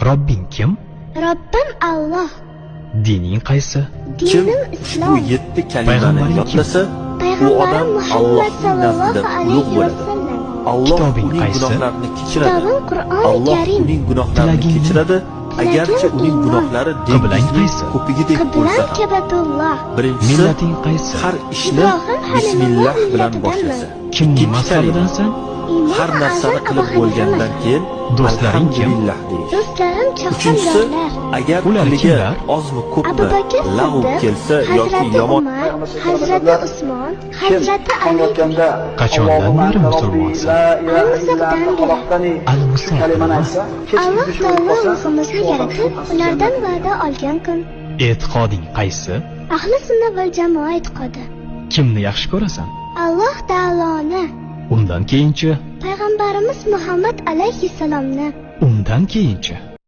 Robbing kim? Robbim Alloh. Dining qaysi? Kim Dinim ushbu Islom. 7 kalimani Payg'ambaring kim? yodlasa, u Payg'ambarim odam Muhammad Allohning nazdida sallallohu ulug' alayhi bo'ladi. vasallam. Alloh Kitobing uning qaysi? gunohlarini kechiradi. Kitobim Qur'oni Alloh Karim. uning gunohlarini Tilaging nima? kechiradi, agarchi Tilagim uning iymon. gunohlari Qiblang dengizning qaysi? ko'pigidek Qiblam bo'lsa ham. Kabatulloh. Birinchisi, Millating qaysi? har ishni Ibrohim Halilulloh bismillah bilan millatidanman. boshlasa. Kimning Ikkinchi kalima, mazhabidansan? Imom har narsani Azam qilib Abu bo'lgandan Hanifa. keyin Do'stlaring kim? alhamdulillah deyish. Do'stlarim Uchinchisi, chahondarlar. agar Ular tiliga kimlar? ozmi Abu ko'pmi Bakr lag'v Siddiq, kelsa yoki Hazrati yomon Umar, Hazrati Usmon, Hazrati Ali. Qachondan beri musulmonsan? Al-Musaqdan beri. Al-Musaq nima? Alloh taolo ruhimizni yaratib, ulardan va'da olgan kun. E'tiqoding qaysi? Ahli sunna val jamoa e'tiqodi. Kimni yaxshi ko'rasan? Alloh taoloni, Undan keyinchi? payg'ambarimiz Muhammad alayhissalomni, Undan keyinchi?